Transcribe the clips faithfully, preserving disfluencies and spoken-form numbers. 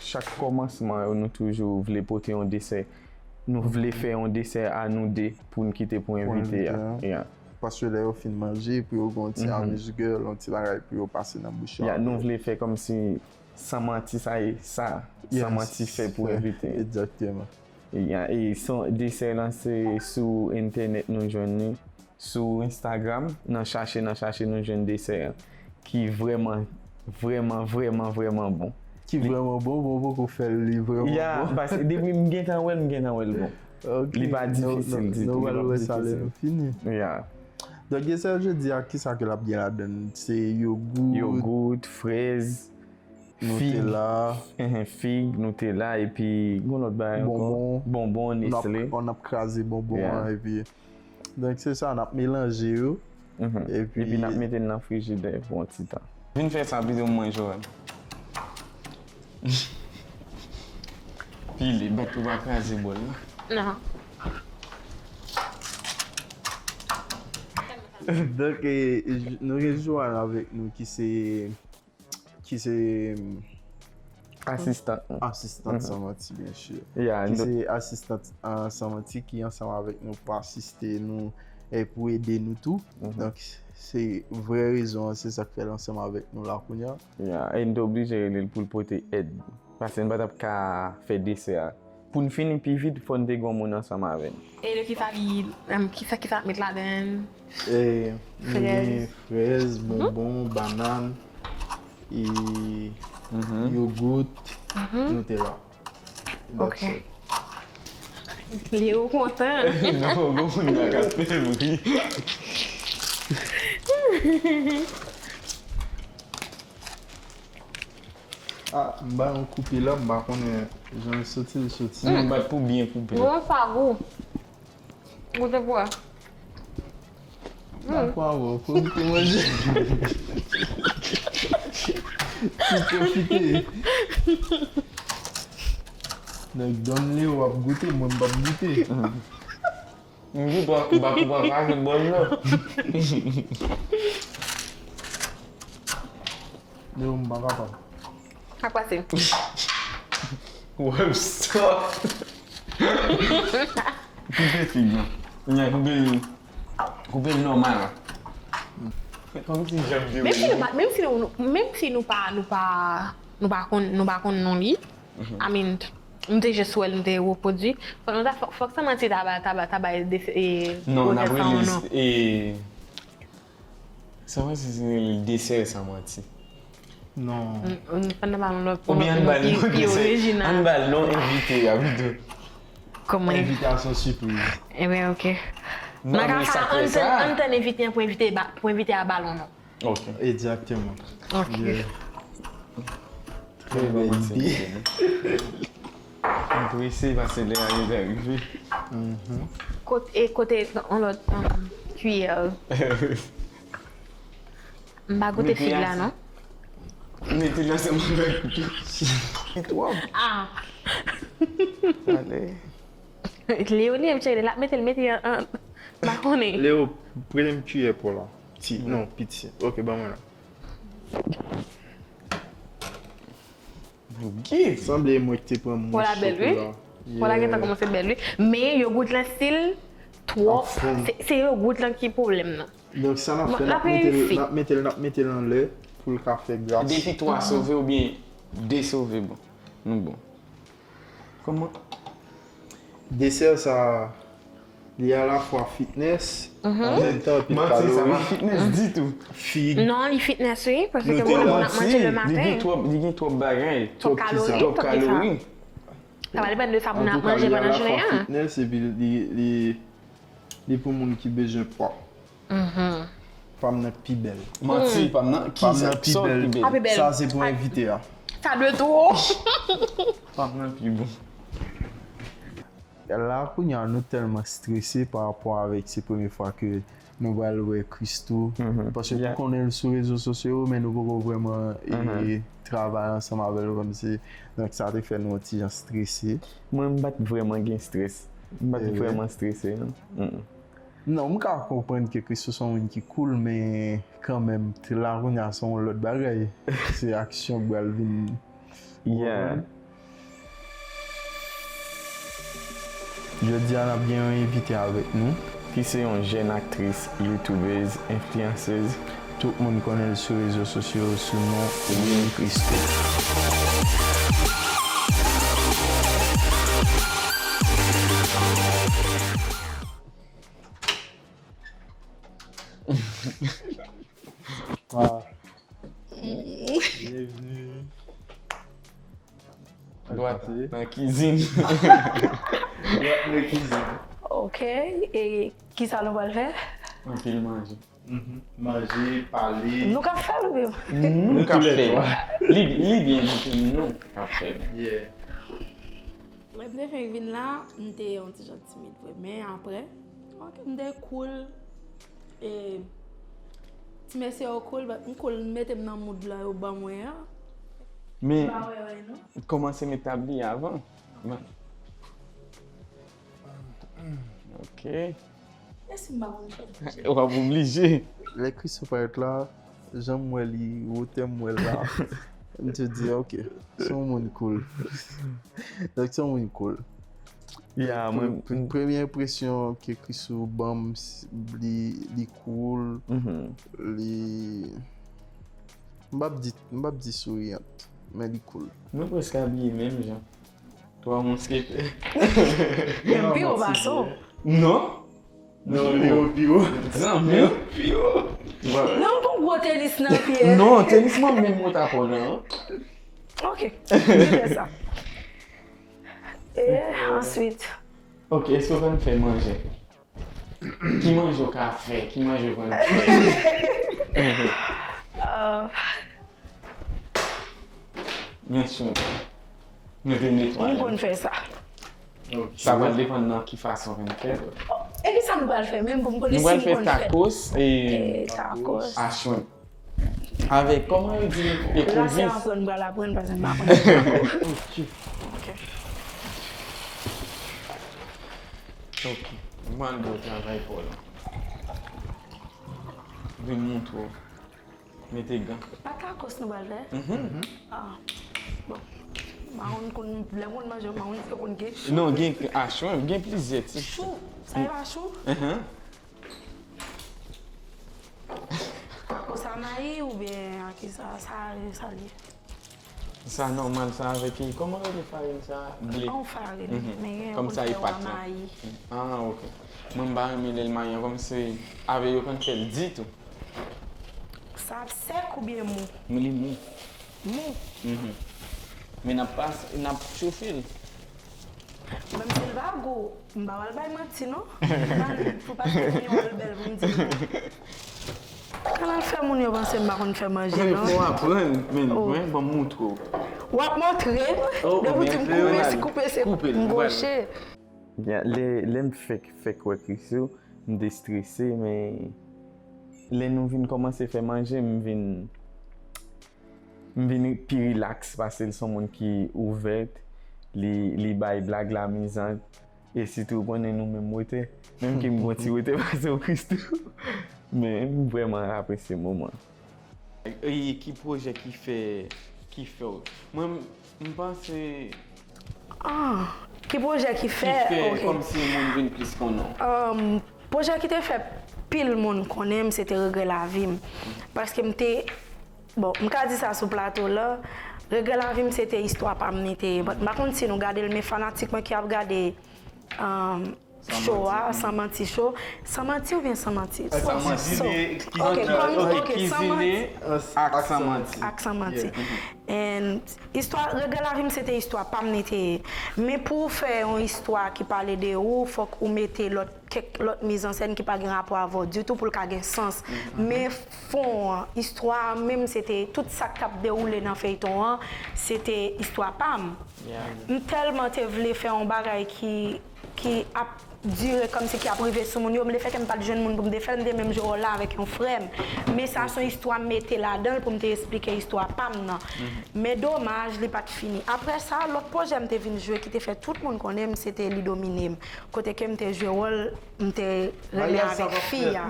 Chak kòmansman, nou toujou vle pote yon desè. Nou vle fè yon desè a nou de pou n kite pou envite a. Yeah. Paske lè yo fin manje, pou yo gen yon ti amuse-gueule, yon ti bagay pou yo pase nan bouch yo. Yeah, nou vle fè kòmsi San Manti sa e sa. San Manti fè pou envite. Exactement. Yeah, e son desè lan se sou entènèt nou jwenn li. Sou Instagram, nan chache, nan chache, nou jwenn desè an ki vrèman, vrèman, vrèman, vrèman bon. Ki vrèman bon, bon, poko fè l, li vrèman bon. Yeah, paske depi m gentan wè l, m gentan wè l bon. Ok. Li pa difisil ditou, li pa difisil. Nou pral wè sa lè nou fini. Yeah. Donk, desè jodi a, kisa ke l ap gen ladan l? Se yogout. Yogout, frèz, Nutella. Fig, nou te la, epi gon lòt bagay ankò. Bonbon. Bonbon, Nestlé. N ap, n ap kraze bonbon an, epi, donk, se sa, n ap melanje yo. Epi, epi n ap mete l nan frijidè pou yon ti tan. Vin fè sa pito, mwen, Joël. Pile, bat pou pa kraze bòl la. Non. Donk, e, nou gen Joanne avèk nou ki se ki se asistant nou. Asistant San Manti, byen si. Yeah, ki se asistant San Manti ki ansanm avèk nou pou asiste nou e pou ede nou tou. Donk, se vrè rezon an, se sa k fè l ansanm avèk nou la kounye a. Yeah, e n te oblije rele l pou l pote èd. Paske n pa t ap ka fè desè a. Pou n fini pi vit, fò n te gen yon moun ansanm avè n. E de kisa li, em, kisa, kisa l ap met ladan l? E, nou gen frèz, bonbon, banann, e, yogout, Nutella. Ok. Leo kontan. Non, gon moun nan k ap fè bri. Ah, m ba yon koupe la, m pa konnen jan l soti, l soti. Non, bat pou byen koupe. Bon, sa gou. Goute pou wè. Dakò, bon, pou, pou manje. Pou pwofite. Nèg Don Leo ap goute, mwen m p ap goute. M di, m pa, m pa, m pa kraze bòl la. Leo, m pa kapab. Sa k pase? Webster. Koupe fig lan. Koupe l, koupe l nòmal. Fè kòmsi jan m te wè li. Menm si nou pa, menm si nou, nou, menm si nou pa, nou pa, nou pa konn, nou pa konn non li. I mean, nou te jis wè l, nou te repwodui. Fòk nou ta, fòk, fòk San Manti ta ba, ta ba, ta bay de, e, non, n ap rele l, e, San Manti se rele l desè San Manti. Non. N, n, ann ba l non pi, pi orijinal. Ann ba l non envite a pito. Kòman? Envitasyon sipriz. Ebyen, ok. Nan ka sa, ann tann, ann tann envite an pou envite ba, pou envite a ba l yon non. Ok. Egzakteman. Ok. Yeah. Trè bèl ide. M prese paske lè a gentan rive. Kot, e kote yon lòt, um, kiyè? M pa goute fig la, non. Mete l ansanm avèk. Li twòp. Ah. Ale. Leo li menm cheri, l ap mete l, mete l an, an, m pa konnen. Leo, prete m kiyè pa w la. Ti, non, piti. Ok, ban mwen la. Sanble e mwen ki te pran mouch chokola. Pòl la gentan kòmanse bèl, wi. Men yogout lan still twò, se, se yogout lan ki pwoblèm nan. Donk sa n ap fè, n ap mete l, n ap mete l, n ap mete l anlè pou l ka fè gras. Depi twa sove oubyen de sove, bon. Nou bon. Kòman? Desè sa, li alafwa fitness, an menm tan anpil kalori. Manti, sa pa fitness ditou. Fig. Non, li fitness, wi, paske moun ap manje le maten. Li gen twòp, li gen twòp bagay, twòp kalori, twòp kalori. Sa va depann de sa moun ap manje pandan jounen an. Antouka, li alafwa fitness, epi li, li, li pou moun ki bezwen pwa. Pam nan pi bèl. Manti, pam nan, ki sa, sa ki pi bèl? Sa se pou envite a. Sa dwe twò. Pam nan pi bon. La, kounye a, nou tèlman strese pa rapò avèk se premye fwa ke nou pral wè Christoo. Paske nou konnen l sou rezo sosyo yo, men nou poko vrèman, e, travay ansanm avè l kòmsi. Donk, sa te fè nou yon ti jan strese. Mwen, m pa t vrèman gen strès. M pa t vrèman strese, non. Non, m ka konprann ke Christoo se yon moun ki cool, men kanmenm, la kounye a se yon lòt bagay. Se aksyon k pral vin Yeah. Jodi a, n ap gen yon envite avèk nou, ki se yon jèn aktris, youtubèz, enfliyansèz. Tout moun konnen l sou rezo sosyo yo sou non Win Christoo. Ah. Bienvenue. Dwat nan kizin. Dwat nan kizin. Ok, e kisa nou pral fè? Anpil manje. Mhm. Manje, pale. Nou k ap fè l oubyen? Nou k ap fè l. Li, li byen, nou k ap fè l. Yeah. Mwen te fenk vin la, m te yon ti jan timid vre, men apre, ok, m te cool. E ti mesye yo cool, but m cool, m mete m nan mood la yo ban mwen an. Men, pa wè, wè, non. Kòmanse met tab li avan. Ok. Mèsi, m pa konn fè. W ap oblije. Lè Christoo parèt la, jan m wè li, wotè m wè l la, m te di, ok, se yon moun cool. Donk, se yon moun cool. Ya, mwen, premye enpresyon ke Christoo ban m, li, li cool, li, m p ap di, m p ap di souriant, men li cool. Nou prèske abiye menm jan. Twa mousketè. Menm pi wo pase w. Non. Non, li yo pi wo. Zanmi. Li yo pi wo. Non, bon gwo tenis nan pye. Non, tenis mwen menm mwen ta pran nan. Ok, m te fè sa. E answit? Ok, èske w konn fè manje? Ki manje w ka fè? Ki manje w konn fè? Ah. Byen si. Nou te netwaye. M konn fè sa. Sa pral depann nan ki fason ke n fè l. E kisa nou pral fè menm pou m konnen si m konn fè? Nou pral fè tacos e tacos a shrimp. Avèk, kòman yo di, e la, se aprann m pral aprann, paske m pa konn. Ok. Ok. M pral ba w travay pa w la. Vin montre w. Mete gan. Pa tacos nou pral fè? Mhm. Ah. Bon. M pa konn, lè m konn manje, m pa konn si yo konn gen chou. Non, gen a shrimp, gen plizyè ti. Chou? Sa e pa chou? Mhm. Tacos a mayi oubyen a kisa? Sa, sa li ye. Sa nòmal, sa avèk, kòman yo rele farin sa? Ble. Yon farin, men gen yon moun fè yo a mayi. Ah, ok. Mwen m pa renmen lè l mayi an, kòmsi avè yo konn fè l ditou. Sa ap sèk oubyen mou? Li mou. Mou? Mhm. Men n ap pas, n ap chofe l. Menm si l pa gou, m pa pral bay manti non. Pou pa t fè yon bèl pou m di non. Kanal fè moun yo panse m pa konn fè manje non. Fò w aprann, men mwen, ban m montre w. W ap montre m? Depi w di m koupe, se koupe, m goche. Lè, lè m fèk, fèk wè Christoo, m te strese, men lè nou vin kòmanse fè manje, m vin, m vin pi rilaks, paske l se yon moun ki ouvè, li, li bay blag la amizan, e sitou ou konnen nou menm wotè, menm ke m gon ti wotè pase w Christoo, men m vrèman apresye moman. E ki pwojè ki fè, ki fè w? Mwen, m panse. Ah, ki pwojè ki fè? Ki fè kòmsi moun vin plis konnen w? Um, pwojè ki te fè pil moun konnen m, se te Regrè Lavi m. Paske m te, bon, m ka di sa sou plato la, Regrè Lavi m, se te istwa pa m li te ye. But m pa konn si nou gade l, men fanatik mwen ki ap gade, um, Show a, San Manti Show. San Manti oubyen San Manti? San Manti. Ok, kòm, ok, San Manti. Ak San Manti. Ak San Manti. And istwa, Regrè Lavi m, se te istwa pa m li te ye. Men pou w fè yon istwa ki pale de ou, fòk ou mete lòt, kèk lòt mizansèn ki pa gen rapò avè w ditou pou l ka gen sans. Men fon an, istwa a menm, se te tout sa k t ap dewoule nan feyton an, se te istwa pa m. M tèlman te vle fè yon bagay ki, ki ap dire kòmsi ki ap rive sou moun yo, m te fè ke m pa t jwenn moun pou m te fè l, m te menm jwe wòl la avèk yon frè m. Men sa se yon istwa m mete ladan l pou m te esplike istwa pa m nan. Men domaj, li pa t fini. Apre sa, lòt pwojè m te vin jwe ki te fè tout moun konnen m, se te Li Domine m, kote ke m te jwe wòl, m te renmen avèk fi a.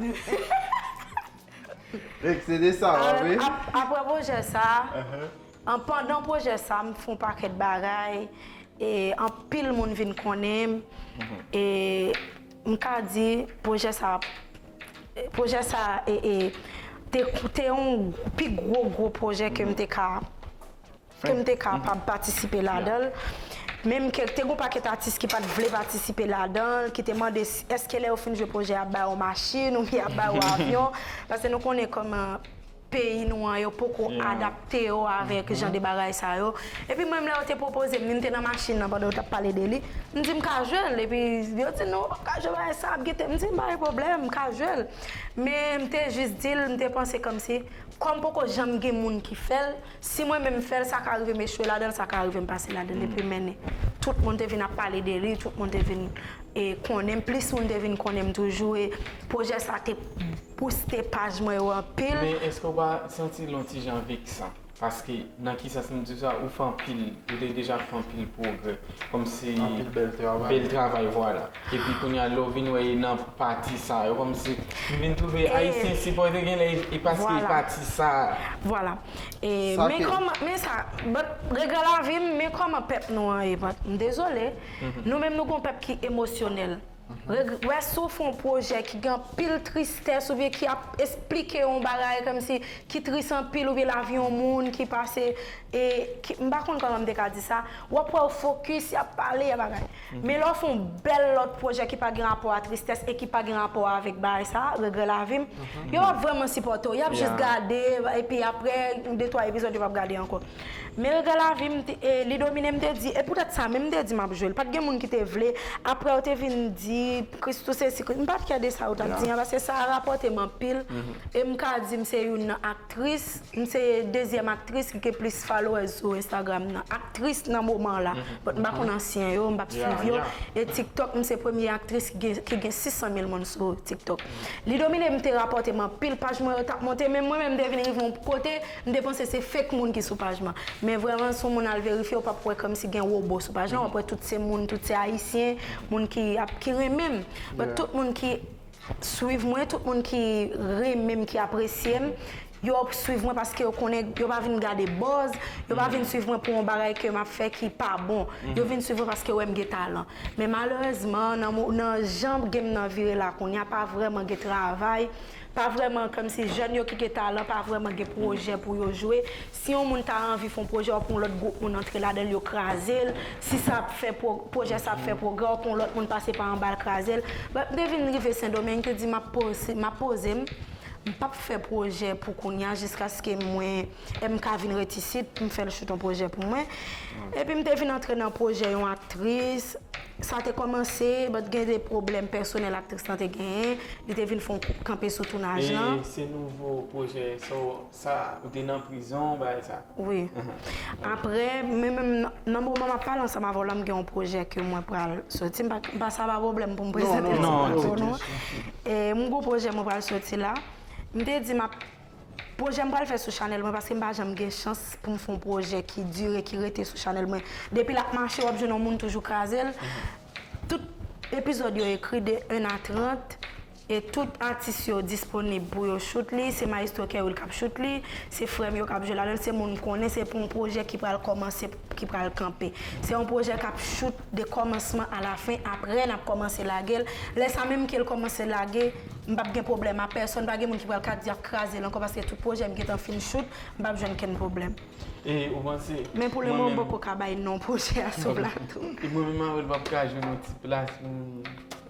Apre pwojè sa, An, pandan pwojè sa, m fè yon pakèt bagay, e anpil moun vin konnen m, e m ka di pwojè sa, pwojè sa, e, e, te, te yon pi gwo, gwo pwojè ke m te ka, ke m te kapab patisipe ladan l. Menm ke te gon pakèt atis ki pa t vle patisipe ladan l, ki te mande si, èske lè yo fin jwe pwojè a, y ap ba yo machin oubyen y ap ba yo avyon, paske nou konnen kòman peyi nou an, yo poko adapte yo avèk jan de bagay sa yo. Epi mwen menm, lè yo te pwopoze m li, m te nan machin nan pandan yo t ap pale de li, m di m ka jwe l, epi yo di non, w p ap ka jwe bagay sa, ap gete, m di m pa gen pwoblèm, m ka jwe l. Men m te jis di l, m te panse kòmsi, kòm poko janm gen moun ki fè l, si mwen menm m fè l, sa ka rive m echwe ladan l, sa ka rive m pase ladan l, epi mennen. Tout moun te vin ap pale de li, tout moun te vin, e, konnen m, plis moun te vin konnen m toujou, e pwojè sa te bouste paj mwen yo anpil. Men èske w pa santi l yon ti jan veksan? Paske nan ki sans m di sa, ou fè anpil, ou te deja fè anpil pwogrè. Kòmsi anpil bèl travay. Bèl travay, vwala. Epi kounye a, lè w vin wè e nan pati sa yo, kòmsi m vin twouve Ayisyen sipòte genlè e, e paske e pati sa. Vwala. E, men kòman, men sa, but, regrè lavi m, men kòman pèp nou an ye, but, m dezole. Nou menm, nou gon pèp ki emosyonèl. Reg-, wè, si w fè yon pwojè ki gen anpil tristès oubyen ki ap esplike yon bagay kòmsi ki tris anpil oubyen lavi yon moun ki pase, e ki, m pa konn kòman m te ka di sa, w ap wè yo fokis, y ap pale, y ap bagay. Men lè w fè yon bèl lòt pwojè ki pa gen rapò a tristès e ki pa gen rapò avèk bagay sa, regrè lavi m, yo p ap vrèman sipòte w, y ap jis gade, epi aprè de twa epizòd yo p ap gade ankò. Men regrè lavi m, te- e, li domine, m te di, e poutèt sa menm m te di m ap jwe l. Pa t gen moun ki te vle. Aprè yo te vin di, Christoo sesi, Chris-, m pa t kè de sa yo t ap di an, paske sa rapòte m anpil. E m ka di m se youn nan aktris, m se dezyèm aktris ki gen plis followers sou Instagram nan. Aktris nan moman la. But m pa konn ansyen yo, m p ap swiv yo. E TikTok, m se premye aktris ki gen, ki gen sis san mil moun sou TikTok. Li domine, m te rapòte m anpil, paj mwen yo t ap monte, men mwen menm m te vin rive yon kote, m te panse se fake moun ki sou paj mwen. Men vrèman, si yon moun al verifye, w p ap wè kòmsi gen wobo sou paj lan, w ap wè tout se moun, tout se Ayisyen, moun ki ap, ki renmen m. But tout moun ki swiv mwen, tout moun ki renmen m, ki apresye m, yo swiv mwen paske yo konnen, yo pa vin gade buzz, yo pa vin swiv mwen pou yon bagay ke m ap fè ki pa bon. Yo vin swiv mwen paske yo wè m gen talan. Men malerezman, nan mo-, nan jan game nan vire la kounye a, pa vrèman gen travay, pa vrèman kòmsi jèn yo ki gen talan, pa vrèman gen pwojè pou yo jwe. Si yon moun ta anvi fè yon pwojè, w ap wè yon lòt gwoup moun antre ladan l, yo kraze l. Si sa ap fè pwo-, pwojè sa ap fè pwogrè, w ap wè yon lòt moun pase pa anba l kraze l. But m te vin rive Sendomeng, m te di m ap poze, m ap poze m, m p ap fè pwojè pou kounye a jiskaske mwen, e m ka vin ret isit, m fè l choute yon pwojè pou mwen. Epi m te vin antre nan pwojè yon aktris. Sa te kòmanse, but gen de pwoblèm pèsonèl aktris lan te genyen. Li te vin fè yon kanpe sou tounaj lan. E se nouvo pwojè, so, sa, ou te nan prizon, bagay sa? Wi. Aprè, men menm nan, nan moman m ap pale ansanm avè w la, m gen yon pwojè ke mwen pral soti. M pa, m pa, sa pa pwoblèm pou m prezante l sou plato nou. E m gon pwojè mwen pral soti la. M te di m ap Pwojè m pral fè sou chanèl mwen, paske m pa janm gen chans pou m fè yon pwojè ki dire, ki rete sou chanèl mwen. Depi l ap mache, w ap jwenn yon moun toujou kraze l. Tout epizòd yo ekri de en a trant, e tout atis yo disponib pou yo choute li. Se Maestro Kerwill k ap choute li, se frè m yo k ap jwe ladan l, se moun m konnen, se pou yon pwojè ki pral kòmanse, ki pral kanpe. Se yon pwojè k ap choute de kòmansman a la fen, aprè n ap kòmanse lage l. Lè sa menm ke l kòmanse lage, m p ap gen pwoblèm a pèsonn, pa gen moun ki pral ka di y ap kraze l ankò, paske tout pwojè m gentan fin choute, m p ap jwenn kenn pwoblèm. E ou panse? Men pou le moman, m poko ka bay non pwojè a sou plato. E mwen menm avè l p ap ka jwenn yon ti plas pou m.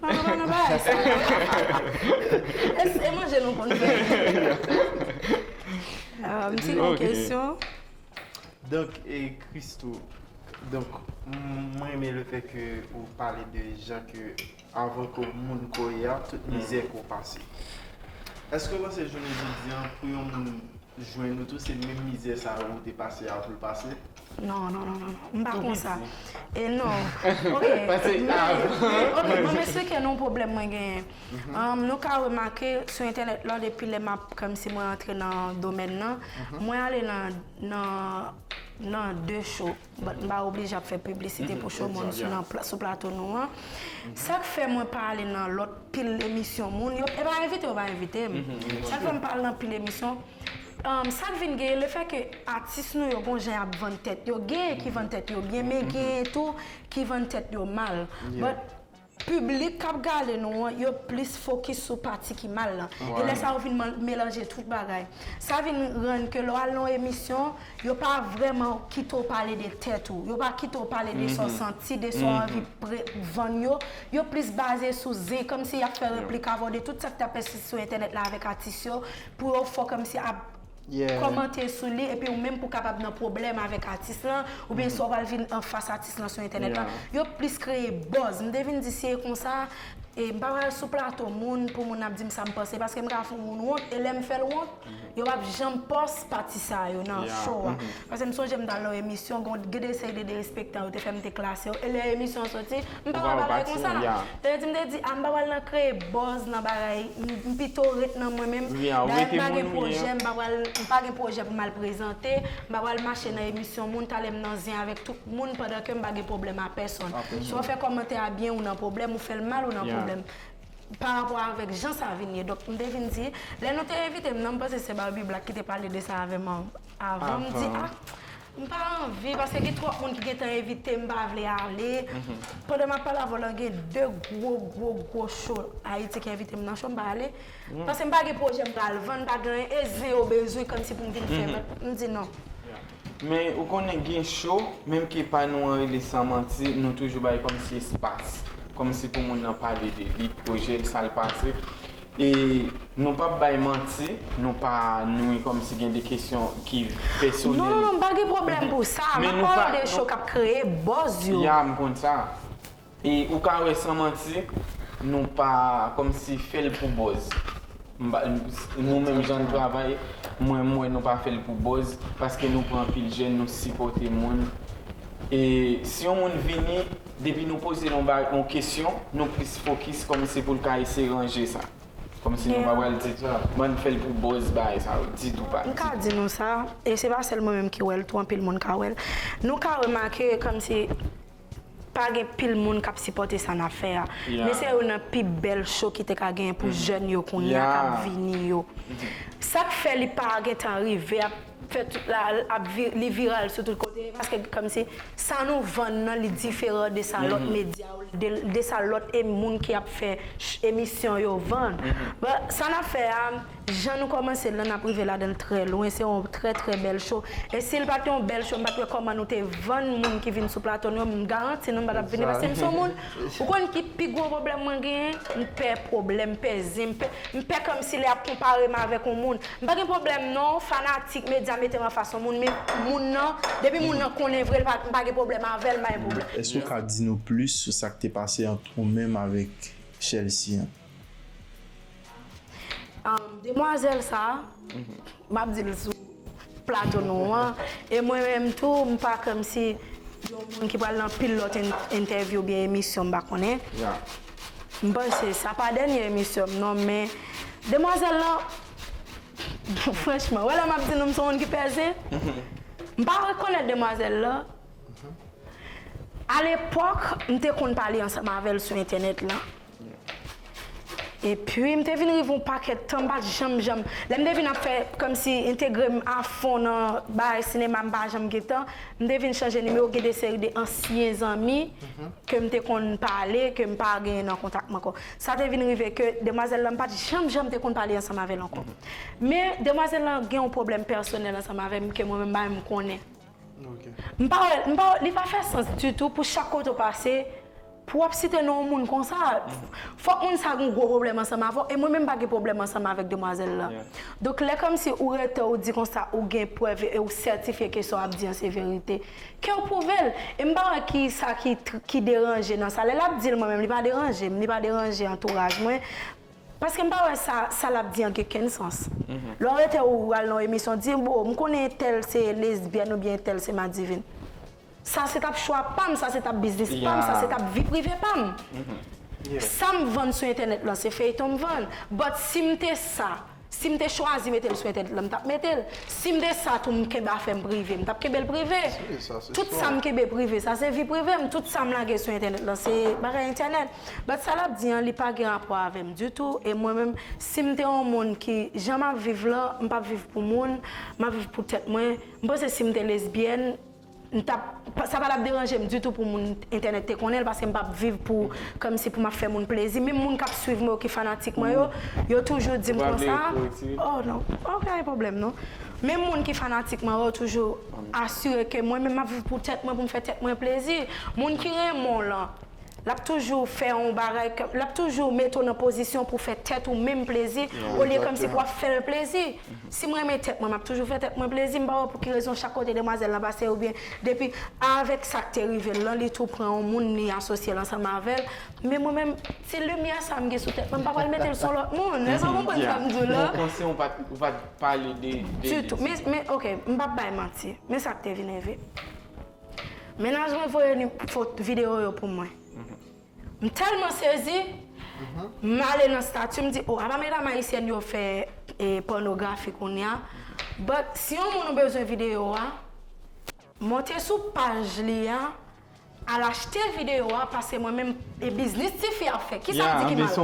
Non, non, non, non, bagay sa. E, e manje nou konn fè. Um, se yon kesyon. Donk, e Christoo, donk, m, mwen renmen le fè ke ou pale de jan ke avan ke moun ko ye a, tout mizè ke w pase. Èske w panse jounen jodi a, pou yon moun jwenn ou tou, se menm mizè sa yo ou te pase a pou l pase? Non, non, non, non, non. M pa konsa. E non. Ok. Pase men, avan. Men, ok, bon, men se ke non pwoblèm mwen genyen. Um, nou ka remake sou entènèt la, depi lè m ap, kòmsi mwen antre nan domèn nan, mwen ale nan, nan, nan de show. But m pa oblije ap fè piblisite pou show moun sou, nan pla-, sou plato nou an. Sa k fè mwen pa ale nan lòt pil emisyon moun, yo, e pa envite, yo pa envite m. Sa k fè m pa ale nan pil emisyon, Um, sa k vin genyen, lefètke atis nou yo gon jan y ap vann tèt yo. Genyen ki vann tèt yo byen, men genyen tou ki vann tèt yo mal. But piblik k ap gade nou an, yo plis fokis sou pati ki mal lan. E lè sa yo vin man- melanje tout bagay. Sa vin rann ke lè w al nan yon emisyon, yo pa vrèman kite w pale de tèt ou. Yo pa kite w pale de sa w santi, de sa w anvi pre- vann yo. Yo plis baze sou zen, kòmsi y ap fè replik avè w de tout sa k t ap pase sou entènèt la avèk atis yo, pou yo fè w kòmsi ap kòmante sou li, epi ou menm pou kapab nan pwoblèm avèk atis lan, oubyen si w pral vin anfas atis lan sou entènèt la. Yo plis kreye buzz. M te vin di si e konsa, e m pa pral sou plato moun pou moun ap di m sa m panse, paske m ka fè yon moun wont, e lè m fè l wont, yo p ap janm pòs pati sa yo nan show a. Paske m sonje m t al nan yon emisyon, gen de seri de derespektan yo te fè m te klase yo, e lè emisyon an soti, m pa pral pale konsa. Te di, m te di, a, m pa pral nan kreye buzz nan bagay, m, m pito ret nan mwen menm. Dayè, m pa gen pwojè, m pa pral, m pa gen pwojè pou m al prezante, m pa pral mache nan emisyon moun, talè m nan zen avèk tout moun pandan ke m pa gen pwoblèm a pèsonn. Si w fè kòmantè a byen, ou nan pwoblèm, ou fè l mal, ou nan pwoblèm. Pa rapò avèk jan sa vin ye. Donk, m te vin di, lè nou te envite m nan, m panse se Barbie Black ki te pale de sa avè m an- avan. M di, a, m pa anvi, paske gen twòp moun ki gentan envite m, m pa vle ale. Pandan m ap pale avè w la, gen de gwo, gwo, gwo show Ayiti ki envite m nan show, m pa ale. Paske m pa gen pwojè m pral vann, m pa gen anyen, e zen yo bezwen kòmsi pou m vin fè. But m di non. Men ou konnen gen show, menm ke pa nou an rele San Manti, nou toujou bay kòmsi espas. Kòmsi pou moun nan pale de li, pwojè l, sa l pase. E nou p ap bay manti, nou pa nwi kòmsi gen de kesyon ki pèsonèl. Non, non, non, m pa gen pwoblèm pou sa. M ap pale de show k ap kreye buzz yo. Ya, m konn sa. E ou ka wè San Manti, nou pa kòmsi fè l pou buzz. M pa- Nou menm jan n travay, mwen m wè nou pa fè l pou buzz, paske nou pran anpil jèn, nou sipòte moun. E si yon moun vini, depi nou poze l yon ba- yon kesyon, nou plis fokis kòmsi pou l ka eseye ranje sa. Kòmsi nou pa pral di, ban n fè l pou buzz bagay sa yo, ditou pa. M ka di nou sa, e se pa sèl mwen menm ki wè l, tou anpil moun ka wè l. Nou ka remake kòmsi pa gen pil moun k ap sipòte sa n ap fè a. Men se youn nan pi bèl show ki te ka genyen pou jèn yo kounye a k ap vini yo. Sa k fè li pa gentan rive ap fè tout la, ap vi- li viral sou tout kote, paske kòmsi sa nou vann nan li diferan de sa lòt medya yo, de, de sa lòt e moun ki ap fè ch- emisyon yo vann. But sa n ap fè a, jan nou kòmanse l lan, n ap rive ladan l trè lwen. Se yon trè, trè bèl show. E si l pa t yon bèl show, m pa t wè kòman nou te vann moun ki vin sou plato nou yo. M garanti nou, m pa t ap vini paske m se yon moun. Ou konn ki pi gwo pwoblèm mwen genyen? M pè pwoblèm, m pè zen, m pè, m pè kòmsi lè y ap konpare m avèk yon moun. M pa gen pwoblèm non, fanatik, medya mete m anfas yon moun, men moun nan, depi moun nan konnen vre, m pa gen pwoblèm avè l, m pa gen pwoblèm. Èske w ka di nou plis sou sa k te pase ant ou menm avèk Chelsea an? Demwazèl sa, m ap di l sou plato nou an, e mwen menm tou, m pa kòmsi yon moun ki pral nan pil lòt entèvyou oubyen emisyon, m pa konnen. M panse sa pa dènye emisyon m non, men demwazèl lan, franchman, wè lè m ap di nou m se yon moun ki pè zen, m pa rekonèt demwazèl lan. Alepòk, m te konn pale ansanm avè l sou entènèt lan. Epi, m te vin rive yon pakèt tan, m pa t janm, janm. Lè m te vin ap fè, kòmsi, entegre m afon nan bagay sinema, m pa janm gen tan. M te vin chanje nimewo, gen de seri de ansyen zanmi ke m te konn pale, ke m pa genyen nan kontak m ankò. Sa te vin rive ke demwazèl lan, m pa t janm, janm te konn pale ansanm avè l ankò. Men, demwazèl lan gen yon pwoblèm pèsonèl ansanm avè m ke mwen menm, m pa menm konnen. M pa wè, m pa wè, li pa fè sans ditou pou chak kote w pase, pou w ap site non yon moun konsa. Fòk moun sa gen yon gwo pwoblèm ansanm avè w, e mwen menm m pa gen pwoblèm ansanm avèk demwazèl lan. Donk, lè kòmsi ou rete ou di konsa ou gen prèv e ou sètifye ke sa w ap di an se verite, ke w pwouve l. E m pa wè ki sa ki tr- ki deranje nan sa. Lè l ap di l, mwen menm, li pa deranje m, li pa deranje antouraj mwen. Paske m pa wè sa, sa l ap di an gen kenn sans. Lè w rete ou al nan yon emisyon, di, bon, m konnen entèl se lesbyèn oubyen entèl se madivin. Sa se t ap chwa pa m, sa se t ap biznis pa m, sa se t ap vi prive pa m. Sa m vann sou entènèt lan, se feyton m vann. But si m te sa, Si m te chwazi mete l sou entènèt la, m t ap mete l. Si m te sa tou, m kenbe afè m prive, m t ap kenbe l prive. Tout sa m kenbe prive, sa se vi prive m. Tout sa m lage sou entènèt la, se bagay entènèt. But sa l ap di an, li pa gen rapò avè m ditou. E mwen menm, si m te yon moun ki, jan m ap viv la, m p ap viv pou moun, m ap viv pou tèt mwen. M panse si m te lesbyèn, m t ap, sa pa t ap deranje m ditou pou moun entènèt te konnen l, paske m p ap viv pou, kòmsi pou m ap fè moun plezi. Menm moun k ap swiv mwen yo, ki fanatik mwen yo, yo toujou di m konsa. Oh non, pa gen pwoblèm non. Menm moun ki fanatik mwen yo toujou asire ke mwen menm m ap viv pou tèt mwen, pou m fè tèt mwen plezi. Moun ki renmen w lan, l ap toujou fè yon bagay, l ap toujou mete w nan pozisyon pou fè tèt ou menm plezi, olye kòmsi pou w ap fè l plezi. Si m renmen tèt mwen, m ap toujou fè tèt mwen plezi. M pa wè pou ki rezon chak kote demwazèl lan pase, oubyen depi avèk sa k te rive l lan, li tou pran yon moun, li asosye l ansanm avè l. Men mwen menm, ti limyè sa m gen sou tèt mwen, m pa pral mete l sou lòt moun. Èske w konprann sa m di w la? Ou panse ou pa t, ou pa t pale de, de, ditou. Men, men, ok, m p ap bay manti. Men sa k te vin rive. Mennaj mwen voye ni-, fot-, videyo yo pou mwen. M tèlman sezi, m ale nan stati, m di, oh, apa medam ayisyèn yo fè, eh, pònografi kounye a. But, si yon moun ou bezwen videyo a, monte sou paj li a, al achte videyo a, paske mwen menm, e biznis tifi ap fè. Kisa m di ki mal?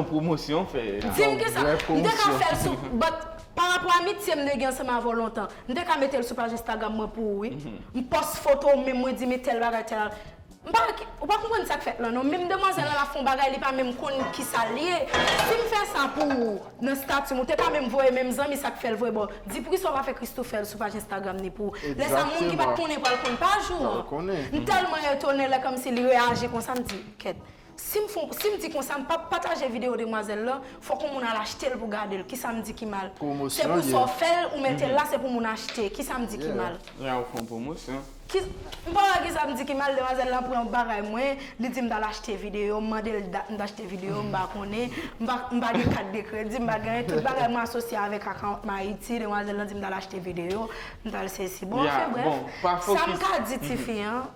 Di m kisa. M te ka fè l sou, but, pa rapò a amitye m te gen ansanm avè w lontan, m te ka mete l sou paj Instagram mwen pou ou, wi. M pòs foto, men mwen di, men tèl bagay, tèl. M pa, ou pa konprann sa k fèt lan non. Menm demwazèl lan ap fè yon bagay, li pa menm konn kisa l ye. Si m fè sa pou ou nan stati m, ou te ka menm voye menm zanmi sa k fè l voye ba w. Di poukisa w pa fè Christoo fè l sou paj Instagram ni pou ou. Lè sa moun ki pa t konnen pral konn paj ou an. M tèlman etone lè kòmsi li reyaji konsa, m di, kèt. Si m fon, si m di konsa, m p ap pataje videyo demwazèl lan, fòk yon moun al achte l pou gade l. Kisa m di ki mal? Se pou sa w fè l, ou mete l la, se pou moun achte. Kisa m di ki mal? Ya, ou fè yon pwomosyon. Ki, m pa wè kisa m di ki mal, demwazèl lan pran bagay mwen, li di m t al achte videyo, m mande l dat m t achte videyo, m pa konnen, m pa, m pa gen kat de kredi, m pa gen anyen, tout bagay mwen asosye avèk Account My Haiti, demwazèl lan di m t al achte videyo, m t al sesi. Bon, anfen, brèf, sa m ka di tifi an,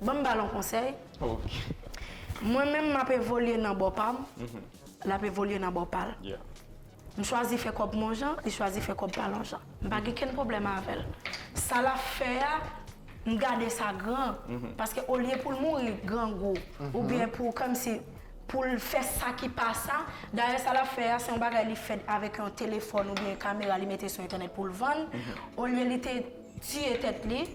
ban m ba l yon konsèy. Mwen menm, m ap evolye nan bò pa m, l ap evolye nan bò pa l. M chwazi fè kòb m yon jan, li chwazi fè kòb pa l yon jan. M pa gen kenn pwoblèm avè l. Sa l ap fè a, m gade sa gran. Paske olye pou l mouri grangou, oubyen pou, kòmsi, pou l fè sa ki pa sa. Dayè, sa l ap fè a, se yon bagay li fè avèk yon telefòn oubyen kamera li mete sou entènèt pou l vann. Olye li te tiye tèt li,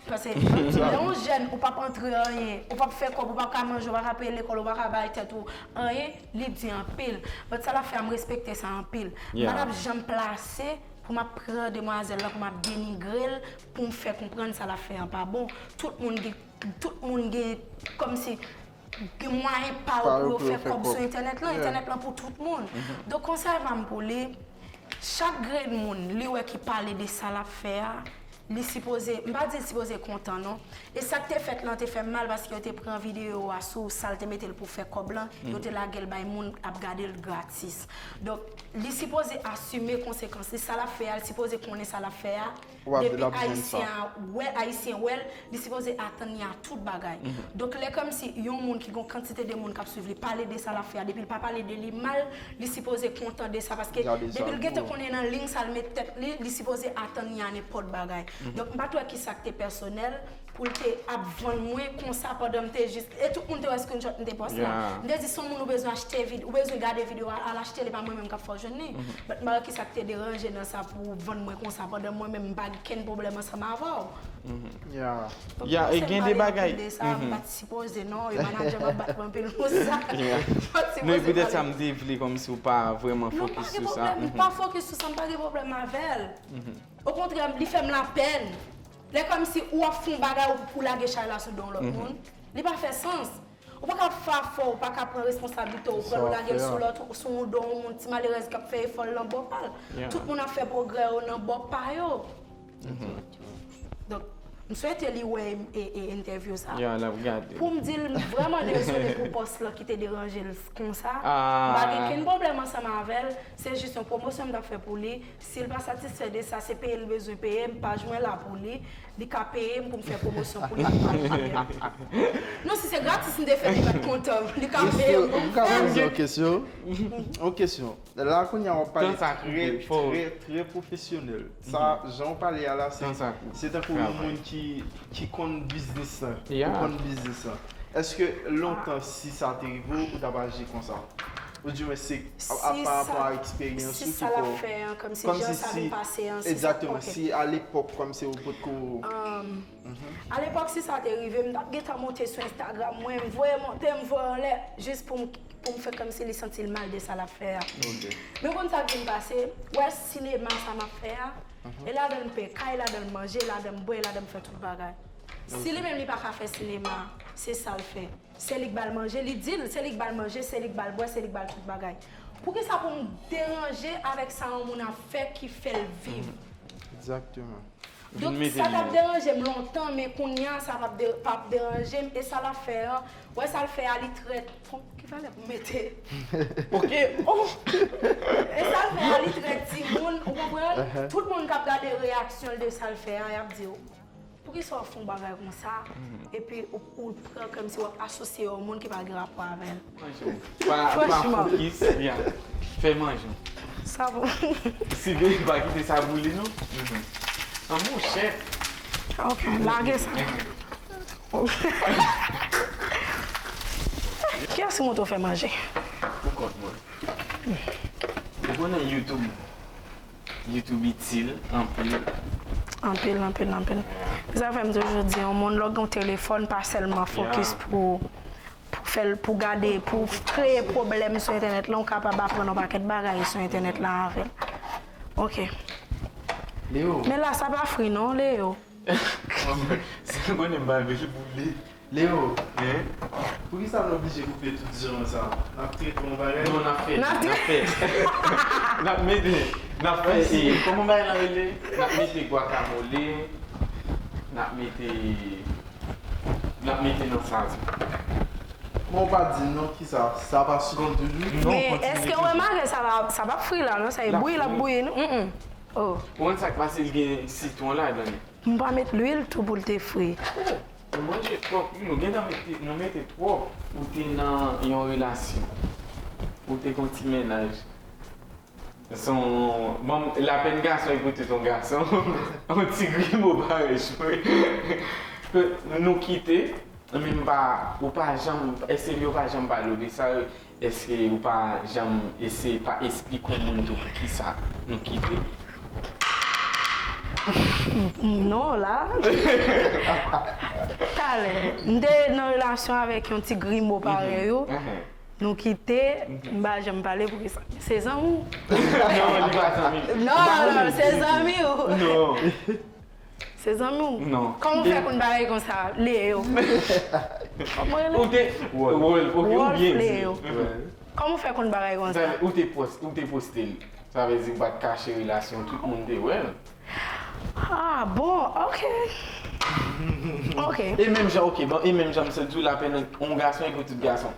Paske lè yon jèn, ou p ap antre anyen, ou p ap fè kòb, ou p ap ka manje, ou pa ka peye lekòl, ou pa ka bay tèt ou anyen, li di anpil. But sa l ap fè a, m respekte sa anpil. M pa t ap janm plase pou m ap pran demwazèl lan, pou m ap denigre l, pou m fè konprann sa l ap fè an pa bon. Tout moun gen, tout moun gen kòmsi gen mwayen pa yo pou yo fè kòb sou entènèt lan. Entènèt lan pou tout moun. Donk, konsèy pa m pou li, chak grenn moun li wè ki pale de sa l ap fè a, li sipoze, m pa di l sipoze kontan non. E sa k te fèt lan te fè m mal paske yo te pran videyo a sou sa l te mete l pou fè kòb lan, yo te lage l bay moun ap gade l gratis. Donk, li sipoze asime konsekans li. Sa l ap fè a, li sipoze konnen sa l ap fè a. Depi Ayisyen an wè, Ayisyen wè l, li sipoze atann li a tout bagay. Donk, lè kòmsi yon moun ki gon kantite de moun k ap swiv li pale de sa l ap fè a, depi l pa pale de li mal, li sipoze kontan de sa, paske depi l gentan konnen nan liy sa l met tèt li, li sipoze atann li a nenpòt bagay. Donk, m pa t wè kisa k te pèsonèl pou l te ap vann mwen konsa pandan m te jis, e tout moun te wè screenshot m te pòste a. M te di, si yon moun ou bezwen achte vid-, ou bezwen gade videyo a, al achte l, e pa mwen menm k ap fè w jwenn li. But m pa wè kisa k te deranje nan sa pou w vann mwen konsa pandan mwen menm m pa gen kenn pwoblèm ansanm avè w. Ya, e gen de bagay. M pa t sipoze non, e manadjè m ap bat mwen anpil pou sa. Non, e poutèt sa m te vle kòmsi w pa vrèman fokis sou sa. M pa fokis sou sa, m pa gen pwoblèm avè l. Okontrè, li fè m lapèn. Lè kòmsi ou ap fè yon bagay ou, ou lage chay la sou do yon lòt moun. Li pa fè sans. Ou pa ka fè afè w, ou pa ka pran responsablite w, ou pran l ou lage l sou lòt, sou do yon moun, ti malerèz k ap fè efò l nan bò pa l. Tout moun ap fè pwogrè yo nan bò pa yo. Donk, M swete li wè e, e entèvyou sa. Ya, l ap gade. Pou m di l m vrèman dezole pou pòs lan ki te deranje l konsa. M pa gen kenn pwoblèm ansanm avè l. Se jis yon pwomosyon m t ap fè pou li. Si l pa satisfè de sa, se peye l bezwen peye m, paj mwen la pou li. Li ka peye m pou m fè pwomosyon pou li, li pa peye m. Non, si se gratis m te fè li, m t kontan. Li ka peye m pou m fè l. Yon kesyon. Yon kesyon. La kounye a w ap pale trè, trè, trè pwofesyonèl. Sa, jan w pale a la, se, se tankou yon moun ki, ki konn biznis lan. Ou konn biznis lan. Èske lontan, si sa te rive w, ou t ap aji konsa? Ou di mwen se pa rapò a eksperyans ou ki fè w. Kòmsi jan sa vin pase an, se sa. Egzakteman. Si alepòk, kòmsi ou potko. Alepòk, si sa te rive, m t ap gentan monte sou Instagram mwen, m voye monte, m voye anlè, jis pou m, pou m fè kòmsi li santi l mal de sa l ap fè a. Men ou konn sa k vin pase, ou wè sinema sa m ap fè a, e ladan l m peye kay, ladan l m manje, ladan l m bwè, ladan l m fè tout bagay. Si li menm li pa ka fè sinema, se sa l fè. Se li k ba l manje, li di l, se li k ba l manje, se li k ba l bwè, se li k ba l tout bagay. Poukisa pou m deranje avèk sa yon moun ap fè ki fè l viv? Egzakteman. Donk, sa t ap deranje m lontan, men kounye a, sa p ap de, p ap deranje m. E sa l ap fè a, wè sa l fè a, li trè, ki valè pou m mete? Oke. E sa l fè a, li trè timoun, ou konprann? Tout moun k ap gade reyaksyon l de sa l fè a, y ap di, poukisa w ap fè yon bagay konsa? Epi ou, ou pran kòmsi w ap asosye yon moun ki pa gen rapò avè l. Pa, pa fokis, ya. Fè manje. Sa bon. Si de, pa kite sa boule, non. An monchè. Ok, lage sa. Kiyès ki montre w fè manje? Pou kont mwen. Ou konnen YouTube. YouTube itil anpil. Anpil, anpil, anpil. Se sa fè m toujou di yon moun, lè w gen yon telefòn, pa sèlman fokis pou, pou fè l, pou gade, pou kreye pwoblèm sou entènèt lan, ou kapab aprann yon pakèt bagay sou entènèt lan avè l. Ok. Leo. Men la, sa pa fri non, Leo. Si nou konnen m pa vle boule. Leo, poukisa nou oblije koupe tout jan sa? N ap trete yon bagay? Non, n ap fè, n ap fè. N ap mete, n ap fè, e, kòman bagay lan rele? N ap mete guacamole, n ap mete, n ap mete nan sa tou. Bon, ou pa di m non kisa, sa pa sifi toujou? Men èske w remake sa pa, sa p ap fri la non, sa e bouyi l ap bouyi non. Oh. Ou konn sa k pase, l gen sitwon ladan li. M pa met lwil tou pou l te fri. Oh, ou manje twòp wi, nou gentan mete, nou mete twòp. Ou te nan yon relasyon. Ou te gon ti mennaj. Se yon, bon, lapèn gason e pou tout yon gason. Yon ti grimo parèy chwe. Nou kite, men m pa, ou pa janm, èske yo pa janm pale w de sa? Èske ou pa janm eseye pa esplike yon moun tou poukisa nou kite? Non, la. Talè, m te nan relasyon avèk yon ti grimo parèy ou. Nou kite, m pa janm pale poukisa. Se zanmi w. Non, li pa zanmi. Non, non, se zanmi w. Non. Se zanmi w? Non. Kòman w fè konn bagay konsa, Leo? Ou te, Wolf, ok, ou byen di. Kòman w fè konn bagay konsa? Ou te post, ou te poste l. Sa vle di ou pa t kache relasyon, tout moun te wè l. Ah, bon, ok. Ok. E menm jan, ok, bon, e menm jan m sot di w lapèn yon gason e pou tout gason.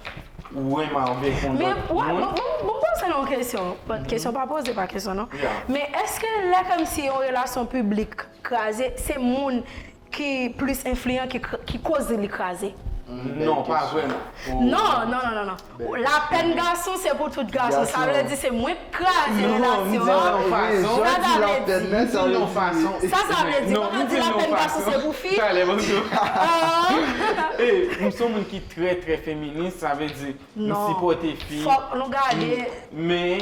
Ou renmen avèk yon lòt moun. Men, bon, bon, bon, poze nou yon kesyon. Bon, kesyon pa poze, pa kesyon, non. Men èske lè kòmsi yon relasyon piblik kraze, se moun ki plis enfliyan ki, ki koz li kraze? Non, pa vrèman. Non, non, non, non, non. Lapèn gason se pou tout gason. Sa vle di se mwen k kraze relasyon an. Sa sa vle di. Sa sa vle di. Mwen di lapèn gason se pou fi. E, m se yon moun ki trè, trè feminis, sa vle di, m sipòte fi. Fòk nou gade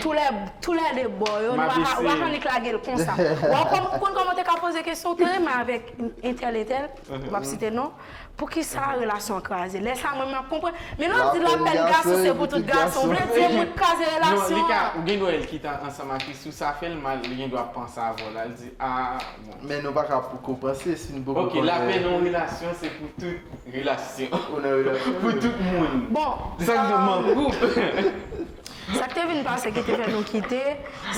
tou lè, tou lè de bò yo. Nou pa ka, ou pa ka annik lage l konsa. Ou konn kòman w te ka poze kesyon, ou te renmen avèk entèl, entèl, m p ap site non. Poukisa relasyon an kraze? Lè sa a, mwen, m ap konprann. Men lè w di lapèn gason se pou tout gason, vle di e mwen k kraze relasyon an. Non, li ka, ou gen dwa wè l ki ta ansanm ak li, si sa fè l mal, li gen dwa panse avè w la, l di, a, bon. Men nou pa ka poko panse si n poko konnen. Ok, lapèn nan yon relasyon se pou tout relasyon. Pou tout moun. Bon. Egzakteman. Sa k te vin pase ki te fè nou kite,